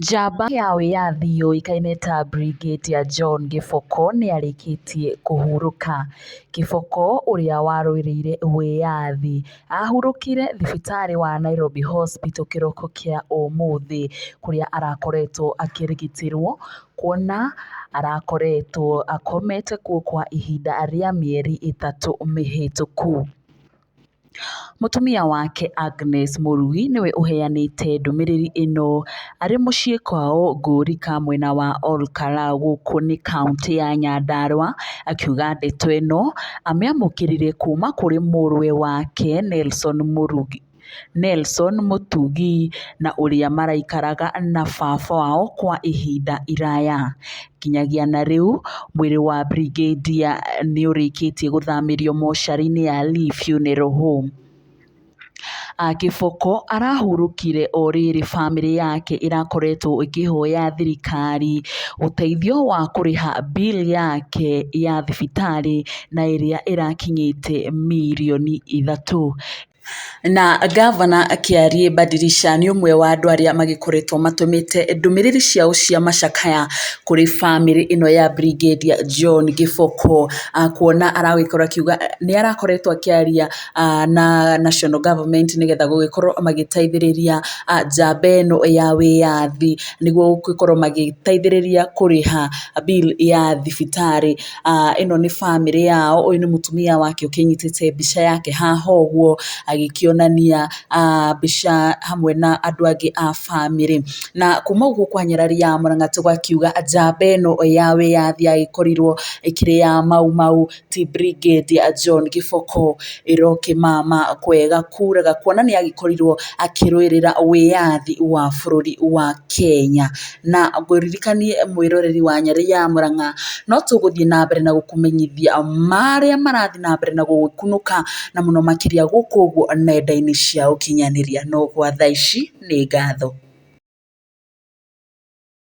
Njamba ya wĩyathi yũĩkaine ta Brigadier John Kiboko nĩarĩkĩtie kũhurũka. Kiboko ũrĩa warũĩrĩire wĩyathi, ahurũkire thibitarĩ wa Nairobi Hospital kĩroko kĩa ũmũthĩ, kũrĩa arakoretwo akĩrigitĩrwo, kuona arakoretwo akomete kuo kwa ihinda rĩa mĩeri 3 mĩhĩtũku. Mũtumia wake Agnes Mũrui nĩwe ũheanĩte ndũmĩrĩri ĩno arĩ mũciĩ kwao Ngũrika mwena wa Ol Kalou gũkũ nĩ kauntĩ ya Nyandarũa, akiuga ndeto ĩno amĩamũkĩrire kuma kũrĩ mũrũwe wake Nelson Mũrugi. Nelson Mũtugi na ũrĩa maraikaraga na baba wao kwa ihinda iraya. Nginyagia na rĩu, mwĩrĩ wa Brigadier nĩ ũrĩkĩtie gũthamĩrio mocarĩ-inĩ ya Lee Funeral Home. Kiboko arahurũkire o rĩrĩ bamĩrĩ yake ĩrakoretwo ĩkĩhoya thirikari ũteithio wa kũrĩha bill yake ya thibitarĩ na ĩrĩa ĩrakinyĩte mirioni 3. Na ngavana Kĩarie Badirisha nĩ ũmwe wa andũ arĩa magĩkoretwo matũmĩte ndũmĩrĩri ciao cia macakaya kũrĩ bamĩrĩ ĩno ya Brigadier John Kiboko, kuona aragĩkorwo akiuga nĩ arakoretwo akĩaria na national government nĩgetha gũgĩkorwo magĩteithĩrĩria njamba ĩno ya wĩyathi nĩguo gũgĩkorwo magĩteithĩrĩria kũrĩha bill ya thibitarĩ. Ĩno nĩ bamĩrĩ yao, ũyũ nĩ mũtumia wake ũkĩnyitĩte mbica yake haha ũguo, agĩkĩonania mbica hamwe na andũ angĩ a bamĩrĩ. Na kuma gũkũ kwa Nyarari ya Mũrang'a tũgakiuga njamba ĩno ya wĩyathi yagĩkorirwo ĩkĩrĩ ya Mau Mau ti Brigadier John Kiboko, ĩrokĩmama kwega kuraga kuona nĩ agĩkorirwo akĩrũĩrĩra wĩyathi wa bũrũri wa Kenya. Na ngũririkanie mwĩroreri wa Nyarari ya Mũrang'a, no tũgũthiĩ na mbere na gũkũmenyithia marĩa marathiĩ na mbere na gũgĩkunũka na mũno makĩria gũkũ ũguo nenda-inĩ cia ũkinyanĩria. No gwa thaa ici nĩ ngatho.